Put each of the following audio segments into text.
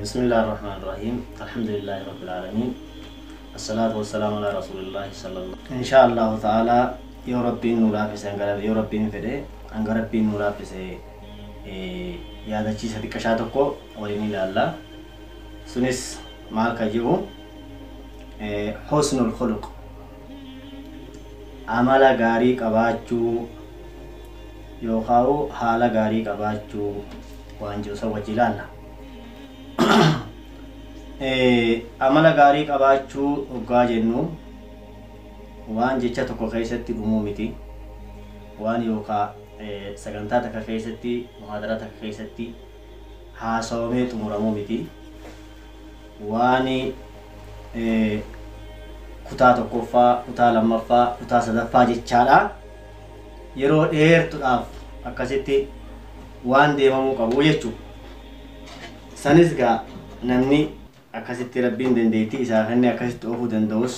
بسم الله الرحمن الرحيم الحمد لله رب العالمين الصلاة والسلام على رسول الله صلى الله. إن شاء الله تعالى yoo Rabbiin nu laaffise, yoo Rabbiin fedhe, hanga Rabbiin nu laaffise yaadachiisa xiqqashaa tokko waliin ilaalla. Sunis maal ka jiru? حسن الخلق, amala gaarii qabaachuu yookaan haala gaarii qabaachuu waan jiru san wajji ilaalla. Amala gaarii qabaachuu hoggaa jennu waan jecha tokko keessatti dhumuu miti, waan yookaan sagantaa takka keessatti, muhaadaraa takka keessatti haasawamee xumuramuu miti. Waan kutaa tokkoffaa, kutaa lammaffaa, kutaa sadaffaa jechaadha yeroo dheertuudhaaf akkasitti waan deemamuu qabu jechuudha. Sanis gaa namni akkasitti Rabbiin dandeettii isaa kennee akkasitti oofuu danda'us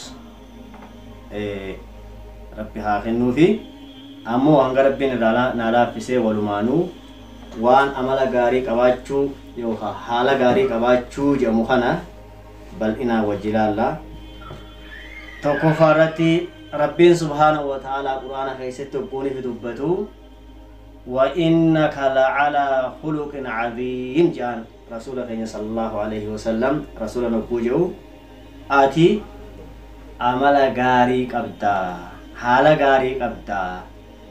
Rabbi haa kennuufi. Ammoo hanga Rabbiin irraa naa laaffisee walumaanuu waan amala gaarii qabaachuu yookaan haala gaarii qabaachuu jedhamu kana bal'inaan wajji ilaalla. Tokkoffaa irratti Rabbiin سبحانه وتعالى Quraana keessatti hogguunii fi dubbatu وإنك لعلى خلق عظيم jedhan. Rasuula keenya صلى الله عليه وسلم, rasuula nogguu jedhu, ati amala gaarii qabdaa, haala gaarii qabdaa,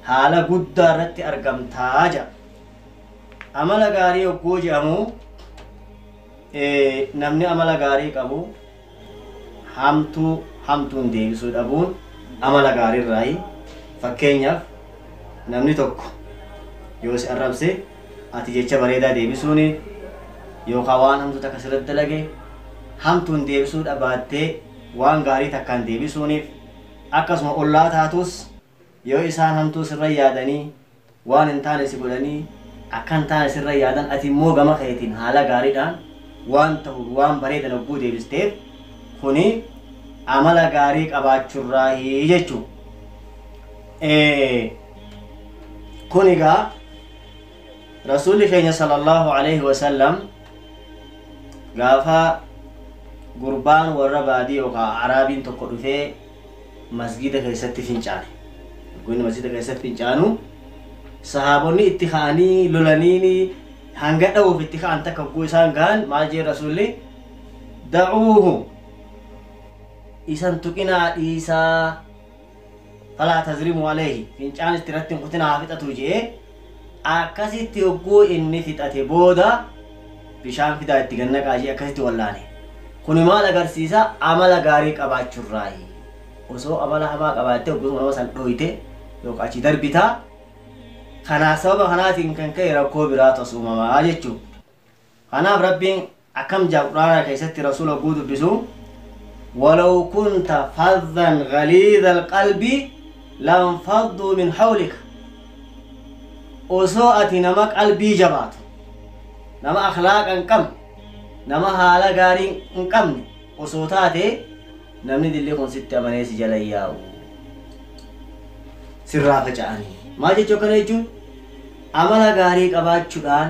haala guddaa irratti argamtaa jedha. Amala gaarii hogguu jedhamu, namni amala gaarii qabu hamtuu hamtuun deebisuu dhabuun amala gaarii irraayi. Fakkeenyaaf, namni tokko yoo si arrabse ati jecha bareedaa deebisuuni, yookaan waan hamtuu takka sirratti dalage hamtuun deebisuu dhabaattee waan gaarii takkaan deebisuuniif, akkasuma ollaa taatus yoo isaan hamtuu sirra yaadanii, waan hin taane si godhanii, akka hin taane sirra yaadan, ati immoo gama keetiin haala gaariidhaan waan ta'u waan bareedan hogguu deebisteef, kuni amala gaarii qabaachuurraahi jechuudha. Kun egaa Rasuulli keenya صلى الله عليه وسلم gaafa gurbaan warra baadii yookaan Araabiin tokko dhufee masgida keessatti fincaane. Inni masgida keessatti fincaanu sahaabonni itti ka'anii lolaniini hanga dha'uuf itti ka'an. Takka hogguu isaan gahan maal jee Rasuulli? دعوه, isan tuqinaa, dhiisaa, فلا تضربوا عليه, fincaan itti irratti hin kutinaa, haa fixatu jee. Akkasitti hogguu inni fixate booda bishaan fidaa itti gannaqaa jee, akkasitti wallaane. Kuni maal agarsiisa? Amala gaarii qabaachuurraayi. Osoo amala hamaa qabaattee hogguu nama san dhoyte yookaan achi darbitaa, kanaa sababa kanaatiin kan ka'e rakkoo biraatu as uumamaa jechuudha. Kanaaf Rabbiin akkam jaa Quraana keessatti Rasuula hogguu dubbisu? ولو كنت فظا غليظ القلب لانفضوا من حولك. Osoo ati nama qalbii jabaatu, nama akhlaaqa hin qabne, nama haala gaarii hin qabne osoo taate, namni dilli kun sitti amanee si jala yaa'u, sirraa faca'anii. Maal jechuu? Kana jechuun amala gaarii qabaachuudhaan,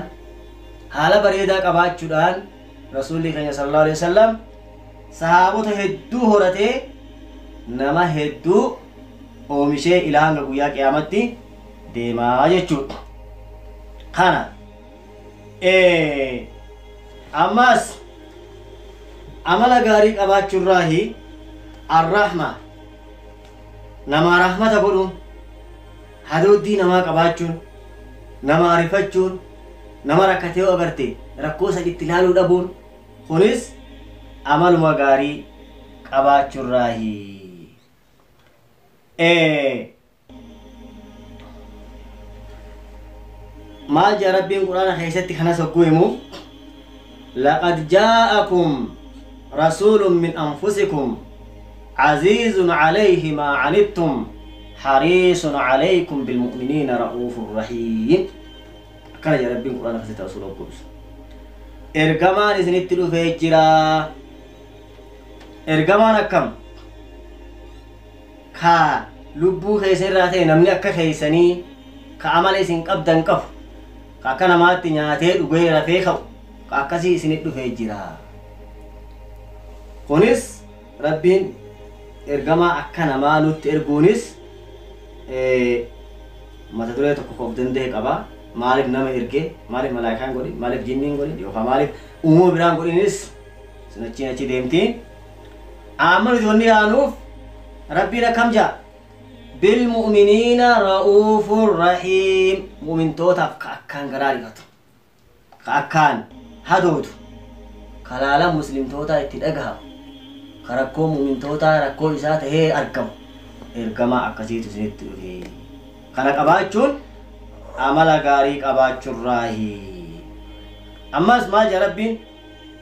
haala bareedaa qabaachuudhaan Rasuulli keenya صلى الله عليه وسلم sahaabota hedduu horatee, nama hedduu oomishee ilaa hanga guyyaa qiyaamatti deemaa jechuudha. Kana ammas amala gaarii qabaachuurraahi الرحمة, nama rahmata godhuun, hadooddii namaa qabaachuun, nama arifachuun, nama rakkatee yoo agarte rakkoo san itti ilaaluu dhabuun, kunis amaluma gaarii qabaachuurraahi. Maal jaa Rabbiin Quraana keessatti kanas hogguu himu? لقد جاءكم رسول من أنفسكم عزيز عليه ما عنتم حريص عليكم بالمؤمنين رؤوف رحيم. Akkana jaa Rabbiin Quraana keessatti Rasuula hogguu ibsu. Ergamaan isinitti dhufee jira. Ergamaan akkam? Ka lubbuu keessa irraa ta'e, namni akka keessanii, ka amala isin qabdan qabu, ka akka namaatti nyaatee dhugee rafee ka'u. Akkasii isinit dhufee jira. Kunis Rabbiin ergamaa akka namaa nutti erguunis mata duree tokko of danda'e qaba. Maaliif nama ergee, maaliif malaayikaan godhin, maaliif jinniin godhin yookaan maaliif uumama biraan godhinis sun achiin achi deemti. Amma nuti wanni yaanuuf Rabbiin akkam ja'a? Bilmu'miniina ra'uufur rahiim. Mu'mintootaaf ka akkaan garaa rifatu, ka akkaan hadoodu, ka laala muslimtootaa itti dhagahamu, ka rakkoo mu'mintootaa rakkoo isaa tahee argamu ergamaa akkasiitu isinitti dhufe. Kana qabaachuun amala gaarii qabaachuurraahi. Ammas maal jedha Rabbiin?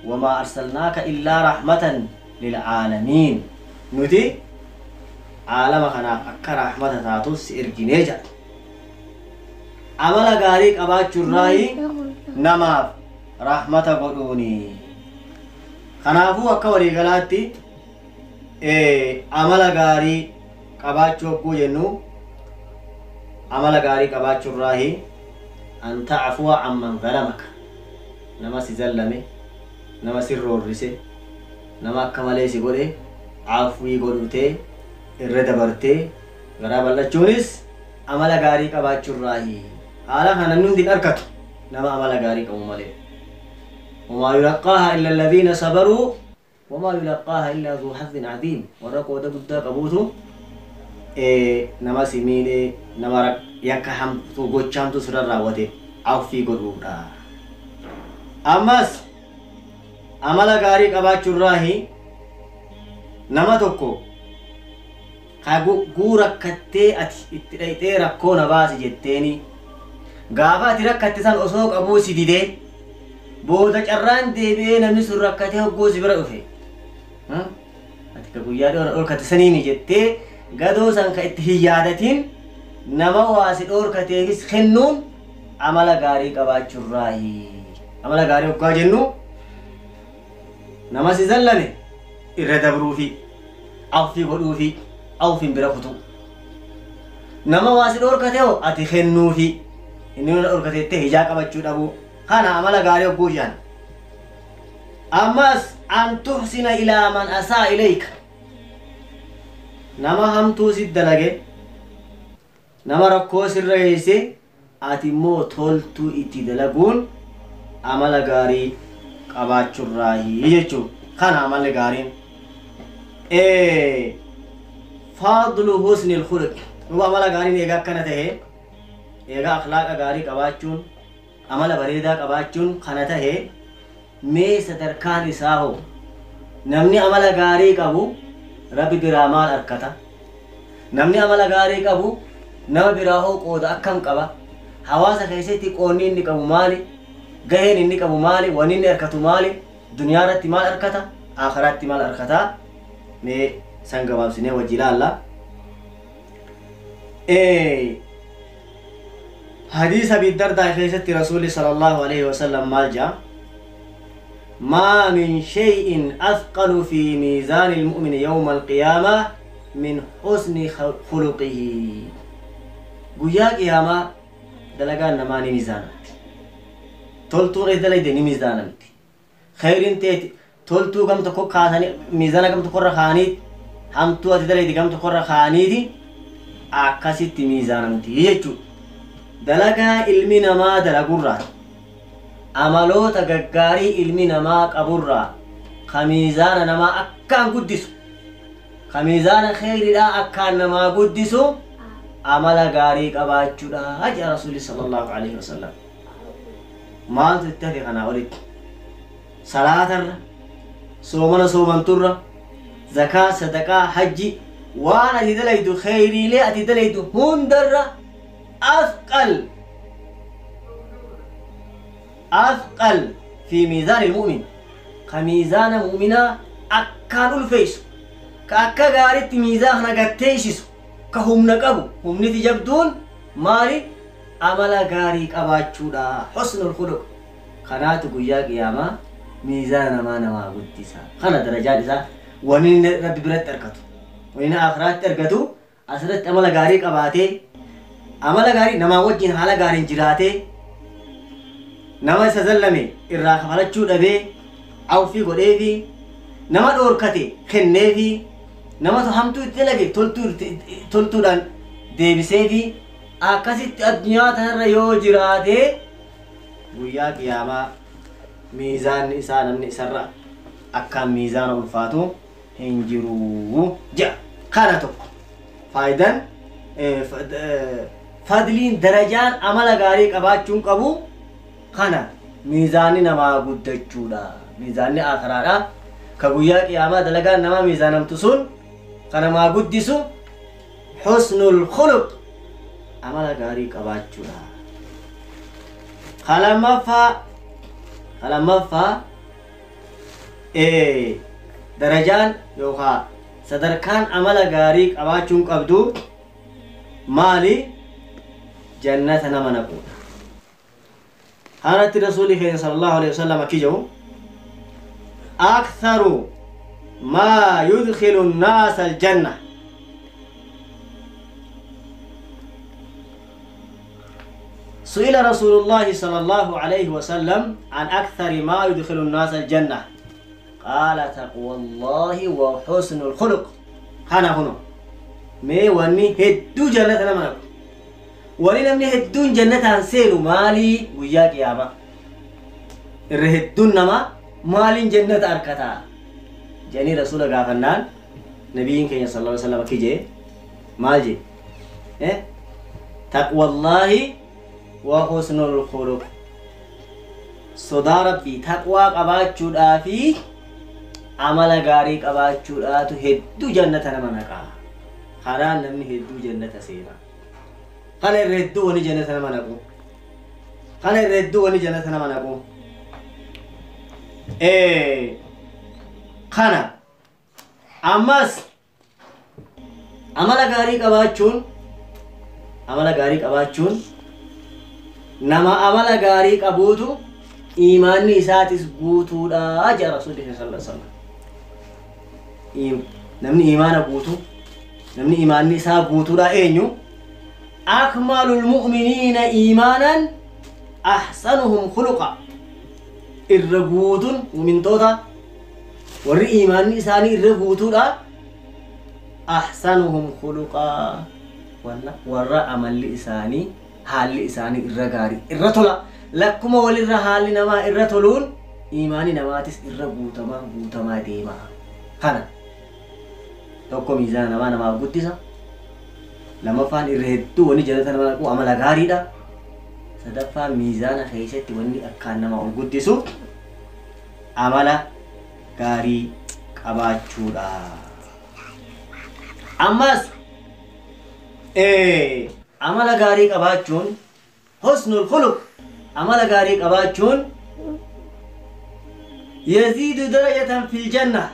Wamaa arsalnaaka illaa rahmatan lil'aalamiin. Nuti aalama kanaaf akka rahmata taatuuf si erginee jedha. Amala gaarii qabaachuurraahi namaaf rahmata godhuuni. Kanaafuu akka waliigalaatti amala gaarii qabaachuu hogguu jennu amala gaarii qabaachuurraahi an ta'fuwa amman zalamaka. Nama si zallame, nama si roorrise, nama akka malee si godhe afwii godhutee irra dabartee garaa bal'achuunis amala gaarii qabaachuurraahi. Haala kana namni hundi hin argatu nama amala gaarii qabu malee. Wamaa yulaqqaaha illa alladhiina sabaruu wamaa yulaqqaaha illaa dhuu hazzin cadiim. Warra qooda guddaa qabuutu nama si miidhee, nama yakka hamtuu gocha hamtuu sirra raawwate afwii godhuudha. Ammas amala gaarii qabaachuurraahi nama tokko ka guu rakkattee ati itti dhayxee rakkoo na baasi jetteeni gaafa ati rakkatte san osoo qabuu si didee booda carraan deebi'ee namni sun rakkatee hogguu si bira dhufe ati ka guyyaa dhiyoo na dhorkatte saniini jettee gadoo san ka itti hin yaadatin nama waa si dhorkateefis kennuun amala gaarii qabaachuurraahi. Amala gaarii hoggaa jennu nama si zallame irra dabruufi afii godhuufi afiin bira kutu. Nama waa si dhorkate hoo ati kennuufi inni na dhorkateettee hijaa qabachuu dhabuu. Kana amala gaarii hogguu jedhan. Ammas an tuhsina ilaa man asaa ilayka. Nama hamtuu si dalage, nama rakkoo sirra geesse ati immoo toltuu itti dalaguun amala gaarii qabaachuurraahi jechuudha. Kana amalli gaariin. Fadlu husnil khuluq. Duuba amala gaariin egaa akkana ta'e, egaa akhlaaqa gaarii qabaachuun, amala bareedaa qabaachuun kana ta'e, mee sadarkaan isaa hoo? Namni amala gaarii qabu Rabbi biraa maal argata? Namni amala gaarii qabu nama biraa hoo qooda akkam qaba? Hawaasa keessatti qoonni inni qabu maali? Gaheen inni qabu maali? Wanni inni argatu maali? Duniyaa irratti maal argata? Aakhiraatti maal argata? Mee san gabaabsinee wajji ilaalla. Hadiisa Abi Dardaa keessatti Rasuulli sallallahu alaihi wasallam maal jedha? ما من شيء أثقل في ميزان المؤمن يوم القيامة من حسن خلقه. guyyaa qiyaamaa dalagaan namaa ni miizaanamti. Toltuun itti dalagde ni miizaanamti. Khayriin teeti toltuu gam tokko kaasanii miizaana gam tokkorra kaa'anii hamtuu ati dalagde gam tokkorra kaa'aniiti akkasitti miizaanamti jechuudha. Dalagaa ilmi namaa dalagurraa amaloota gaggaarii ilmi namaa qaburraa ka miizaana namaa akkaan guddisu, ka miizaana khayriidhaa akkaan namaa guddisu amala gaarii qabaachuudha jedha Rasuulli sallallahu alaihi wasallam. Maaltu itti hafe kanaa olitti? Salaatarra, soomana soomanturra, zakaa, sadaqaa, hajji waan ati dalaydu khayriilee ati dalaydu hundarra afqal afqal fi miizaan ilmu'min, ka miizaana mu'minaa akkaan ulfeessu, ka akka gaariitti miizaan kana gatteessisu, ka humna qabu, humniti jabduun maali? Amala gaarii qabaachuudha. Husnul khuluq. Kanaatu guyyaa qiyaamaa miizaana namaa namaa guddisa. Kana darajaan isaa wanni inni Rabbi biratti argatu, wanni inni aakhiraatti argatu asirratti amala gaarii qabaatee, amala gaarii namaa wajjin haala gaariin jiraatee, Nama isa zallame irraa kafalachuu dhabee awfii godheefi nama dhoorkate kenneefi nama hamtuu itti dalage toltuudhaan deebiseefi akkasitti addunyaa tanarra yoo jiraate guyyaa qiyaamaa miizaanni isaa namni isarra akkaan miizaana ulfaatu hin jiru jedha. Kana tokko faayidaan fadliin darajaan amala gaarii qabaachuun qabu kana miizaanni namaa guddachuudha. Miizaanni akhiraadha. Ka guyyaa qiyaamaa dalagaan namaa miizaanamtu sun ka namaa guddisu husnul khuluq amala gaarii qabaachuudha. Ka lammaffaa darajaan yookaan sadarkaan amala gaarii qabaachuun qabdu maali? Jannata nama naquudha. Kanatti Rasuulli keenya sallallahu alaihi wasallam akki jedhu: أكثر ما يدخل الناس الجنة سئل رسول الله صلى الله عليه وسلم عن أكثر ما يدخل الناس الجنة قال تقوى الله وحسن الخلق. kana huno mee wanni hedduu jannata nama naqu, wani namni hedduun jannataan seenu maalii? Guyyaa qiyaamaa irra hedduun namaa maaliin jannata arkataa jedhanii Rasuula gaafannaan nabiyyiin keenya sallallahu alaihi wasallam akki jee, maal jee? تقوى الله وحسن الخلق. Sodaa Rabbii, taqwaa qabaachuudhaa fi amala gaarii qabaachuudhaatu hedduu jannata nama naqaa. Karaan namni hedduu jannata seena kana irra hedduu wani jannata nama naqu, kana irra hedduu wani jannata nama naqu kana. Ammas amala gaarii qabaachuun nama amala gaarii qabuutu iimaanni isaatis guutuudha jedha Rasuulli sallallahu alaihi wasallam. Namni iimaana guutuu, namni iimaanni isaa guutuudha eenyu? أكمل المؤمنين إيمانا أحسنهم خلقا. Irra guutuun mu'mintoota, warri iimaanni isaanii irra guutuudha, أحسنهم خلقا, warra amalli isaanii, haalli isaanii irra gaarii, irra tola. Lakkuma walirra haalli namaa irra toluun iimaanni namaatis irra guutamaa guutamaa deema. Kana tokko miizaana namaa namaaf guddisa. Lamaffaan irra hedduu wanni jannata nama naqu amala gaariidha. Sadaffaan miizaana keessatti wanni akkaan nama ol guddisu amala gaarii qabaachuudha. Ammas amala gaarii qabaachuun, حسن الخلق, amala gaarii qabaachuun يزيد درجة في الجنة,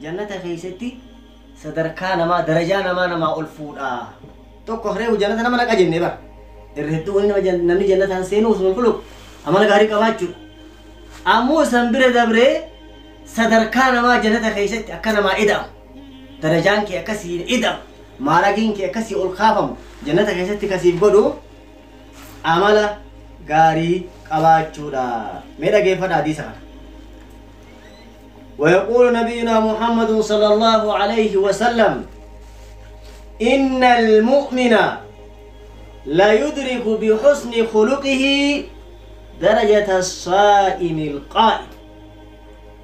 jannata keessatti sadarkaa namaa, darajaa namaa namaa ol fuudha. Tokko reefu jannata nama naqa jennee bara irra hedduu wanni namni jannataan seenu حسن الخلق, amala gaarii qabaachuudha. Ammoo san bira dabree sadarkaa namaa jannata keessatti akka namaa ida'amu, darajaan kee akkasii ida'amu, maaragiin kee akkasii ol kaafamu jannata keessatti kasiif godhu amala gaarii qabaachuudha. Mee dhageeffadha hadiisa kana. ويقول نبينا محمد صلى الله عليه وسلم: إن المؤمن ليدرك بحسن خلقه درجة الصائم القائم.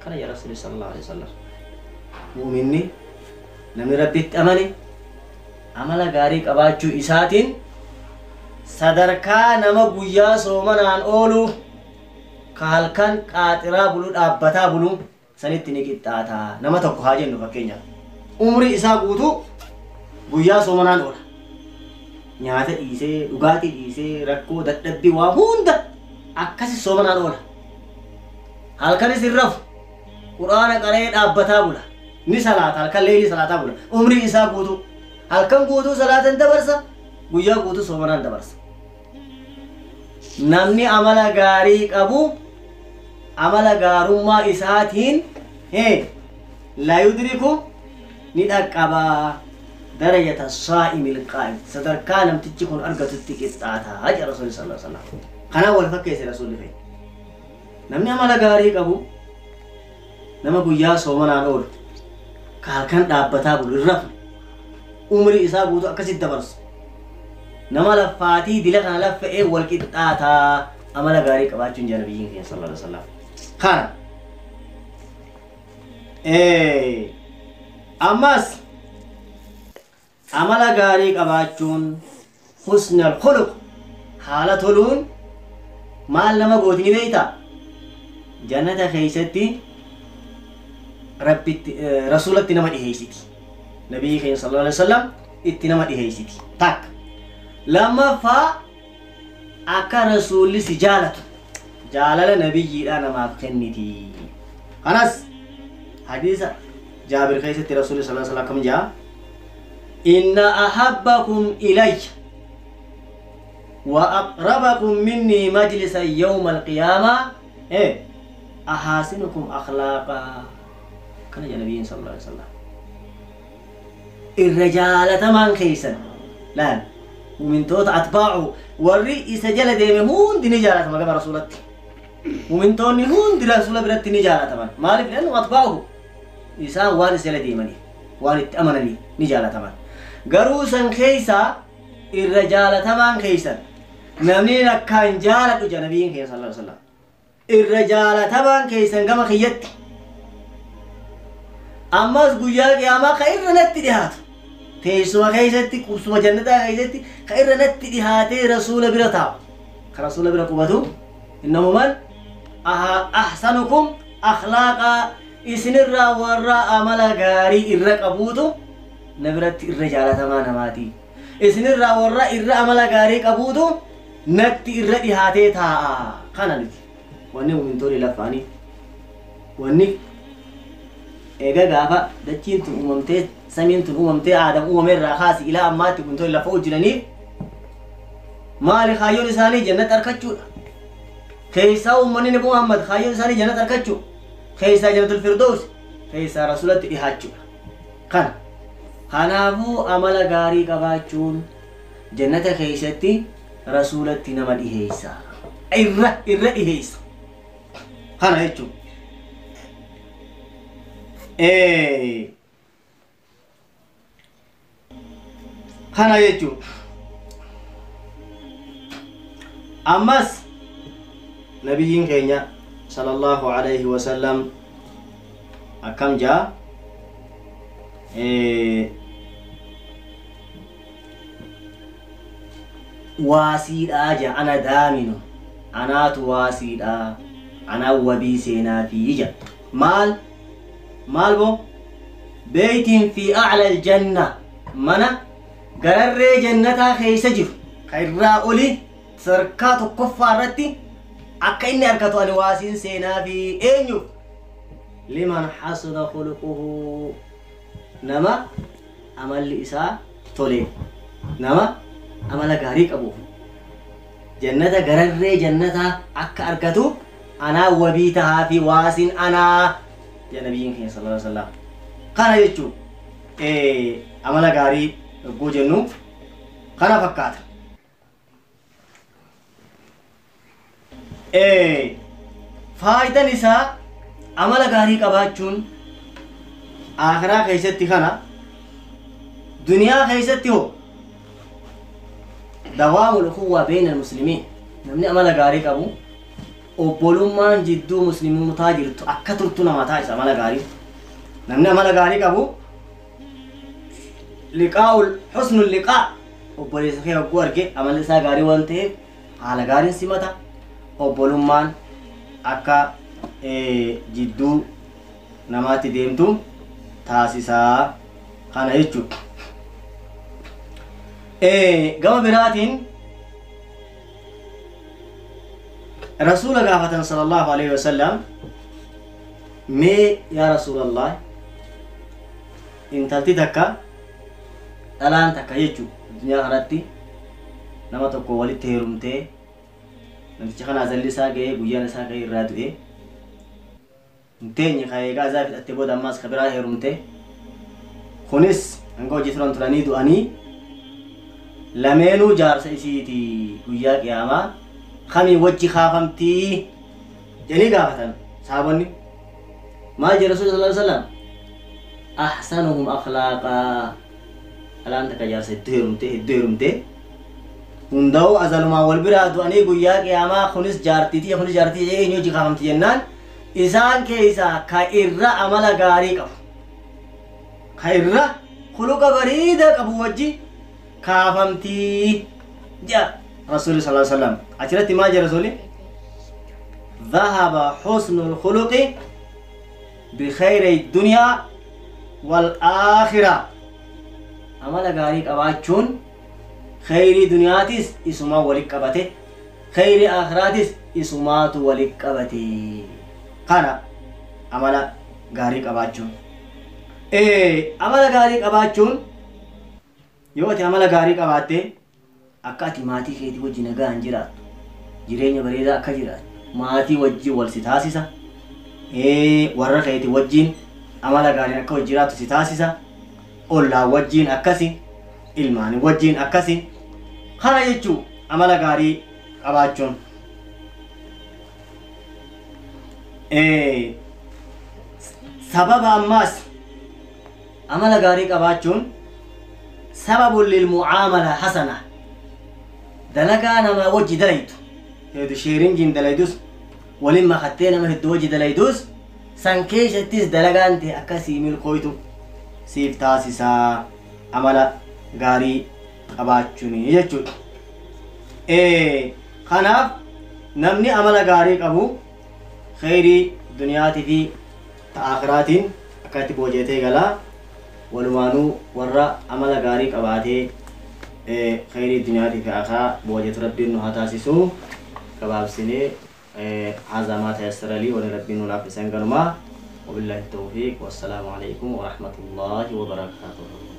قال يا رسول صلى الله عليه وسلم: mu'minni, namni Rabbitti amane, amala gaarii qabaachuu isaatiin sadarkaa nama guyyaa soomanaan oolu, ka halkan qaaxiraa bulu, dhaabbataa bulu sanitti ni qixxaata. Nama tokko haa jennu, fakkeenyaaf umrii isaa guutuu guyyaa soomanaan oola, nyaata dhiisee, dhugaatii dhiisee, rakkoo, dadhabbii, waa hunda akkasi soomanaan oola. Halkanis hin rafu, Quraana qaree dhaabbataa bula, ni salaata, halkan leelii salaataa bula. Umrii isaa guutuu halkan guutuu salaatan dabarsa, guyyaa guutuu soomanaan dabarsa. Namni amala gaarii qabu amala gaarummaa isaatiin ليدرك, ni dhaqqabaa, درجة الصائم القائم, sadarkaa namtichi kun argatutti qixxaataa jedha Rasuulli صلى الله عليه وسلم. Kanaan wal fakkeesse Rasuulli fe'e. Namni amala gaarii qabu nama guyyaa soomanaan oolu ka halkan dhaabbataa bulu hin rafne umrii isaa guutuu akkasitti dabarsu nama laffaatii dila kana laffa'ee wal qixxaataa amala gaarii qabaachuun jaa nabiyyiin keenya sallallahu alaihi wasallam. Kana ammas amala gaarii qabaachuun husnal khuluq haala toluun maal nama gooti ni beektaa? Jannata keessatti rabbitti rasuulatti nama dhiheessiti. Nabiyyi keenya sallallahu alaihi wasallam itti nama dhiheessiti. Takka. Lammaffaa akka rasuulli si jaalatu jaalala nabiyyiidhaa namaaf kenniti. Kanas hadiisa Jaabir keessatti rasuulli sallallahu alaihi wasallam akkam jaa? Inna ahabbakum ilayya wa aqrabakum minni majlisan yawma alqiyaama ahaasinukum akhlaaqa. Kana jedha nabiyyiin sallallahu alaihi wasallam. Irra jaalatamaan keessan laal mumintoota atbaa'u warri isa jala deeme hundi ni jaalatama gama rasuulatti. Mumintoonni hundi rasuula biratti ni jaalataman. Maaliif? Lannu atbaa'uhu isaan waan isa jala deemaniif waan itti amananiif ni jaalataman. Garuu san keessaa irra jaalatamaan keessan namni akkaan jaaladhu jedha nabiyyiin keenya sallallahu alaihi wasallam. Irra jaalatamaan keessan gama kiyyatti ammas guyyaa qiyaamaa ka irra natti dhihaatu teessuma keessatti qubsuma jannataa keessatti ka irra natti dhihaatee rasuula bira taa'u ka rasuula bira qubatu innamuman ahsanukum akhlaaqaa isinirraa warra amala gaarii irra qabuutu na biratti irra jaalatamaa namaati. Isinirraa warra irra amala gaarii qabuutu natti irra dhihaatee taa'a. Kana nuti wanni mumintoonni laffaanii wanni eega gaafa dachiin tun uumamtee samiin tun uumamtee aadam uumame irraa kaasi ilaa ammaatti mumintoonni lafa hojjetaniif maali kaayyoon isaanii jannata argachuudha. Keessaa uummanni Nabi Muhammad kaayyoon isaanii jannata argachuu keessaa jannatul firdaus keessaa rasuulatti dhihaachuudha. Kana kanaafuu amala gaarii qabaachuun jannata keessatti rasuulatti nama dhiheessa. Irra dhiheessa. Kana jechuudha. Kana jechuudha. Ammas nabiyyiin keenya sallallahu alaihi wasallam akkam jaa waasiidhaa jaa ana daaminu anaatu waasiidhaa anaa wabii seenaafi jaa maal maal bo beeytiin fi a'la aljanna mana gararree jannataa keessa jiru ka irraa oli sadarkaa tokkoffaa irratti akka inni argatu ani waasiin seenaafi eenyuuf liman hasuna khuluquhu nama amalli isaa tole nama amala gaarii qabuuf jannata gararree jannataa akka argatu anaa wabii tahaa fi waasiin anaa jedha nabiyyiin keenya sallallahu alaihi wasallam. Kana jechuun amala gaarii yogguu jennu kana fakkaata. Faayidaan isaa amala gaarii qabaachuun akhiraa keessatti kana duniyaa keessatti hoo dawaamul ukhuwwa bayna almuslimiin namni amala gaarii qabu obbolummaan jidduu muslimootaa jirtu akka turtu nama taasisa amala gaarii. Namni amala gaarii qabu liqaa'ul husnul liqaa obboleessa kee yogguu arge amalli isaa gaarii waan ta'eef haala gaariin simata. Obbolummaan akka jidduu namaatti deemtu taasisaa kana jechuudha. Gama biraatiin rasuula gaafatan sallallahu alaihi wasallam mee yaa rasuulallah intalti takka dhalaan takka jechuudha addunyaa kanatti nama tokko walitti heerumtee namticha kana azalli isaa ga'ee guyyaan isaa ga'ee irraa du'e hin teenye ka eegaa isaa fixattee booda ammaas ka biraa heerumte kunis hanga hojii turan turanii du'anii lameenuu jaarsa isiiti guyyaa qiyaamaa kamii wajji kaafamtii Jedhanii gaafatan sahaabonni. Maal jedhe Rasuulli sallallahu alaihi wasallam? Ahsanuhum akhlaaqaa. Dhalaan takka jaarsa hedduu heerumte hedduu heerumte. Hundaa'uu azalumaan wal biraa du'anii guyyaa qiyaamaa kunis jaartii tiyya kunis jaartii tiyya eenyu hojii kaafamti jennaan isaan keessaa ka irra amala gaarii qabu. Ka irra khuluqa bareedaa qabu wajji kaafamtii jedha Rasuulli sallallahu alaihi wasallam. Achirratti maal jedha Rasuulli? Dhahaba husnul khuluqi bikhayri dunyaa wal aakhira. Amala gaarii qabaachuun khayrii duniyaatis isumaa walitti qabate, khayrii aakhiraatis isumaatu walitti qabate. Kana amala gaarii qabaachuun. Amala gaarii qabaachuun yoo ati amala gaarii qabaatte akka ati maatii keetii wajji nagaan jiraattu, jireenya bareedaa akka jiraattu, maatii wajji wal si taasisa, warra keetii wajjiin amala gaariin akka wajji jiraattu si taasisa, ollaa wajjiin akkasi, ilmaanii wajjiin akkasi. Kana jechuu amala gaarii qabaachuun. Sababa ammaas amala gaarii qabaachuun sababun lil mu'aamala hasana. Dalagaa namaa wajji dalaytu, heedu sheeringiin dalaydus, waliin makattee nama hedduu wajji dalaydus, san keessattis dalagaan ta'e akkasii milkooytu siif taasisaa amala gaarii qabaachuun jechuudha. Kanaaf namni amala gaarii qabu khayrii duniyaatii fi aakhiraatiin akkatti boojeetee galaa. Walumaanuu warra amala gaarii qabaatee khayrii duniyaatii fi aakhiraa boojeetu rabbiin nu haa taasisu. Gabaabsinee haazaa maa tayassara lii wani rabbiin nu laaffisan ganumaa. Wabillahi tawfiiq wassalaamu alaikum warahmatullaahi wabarakaatuh.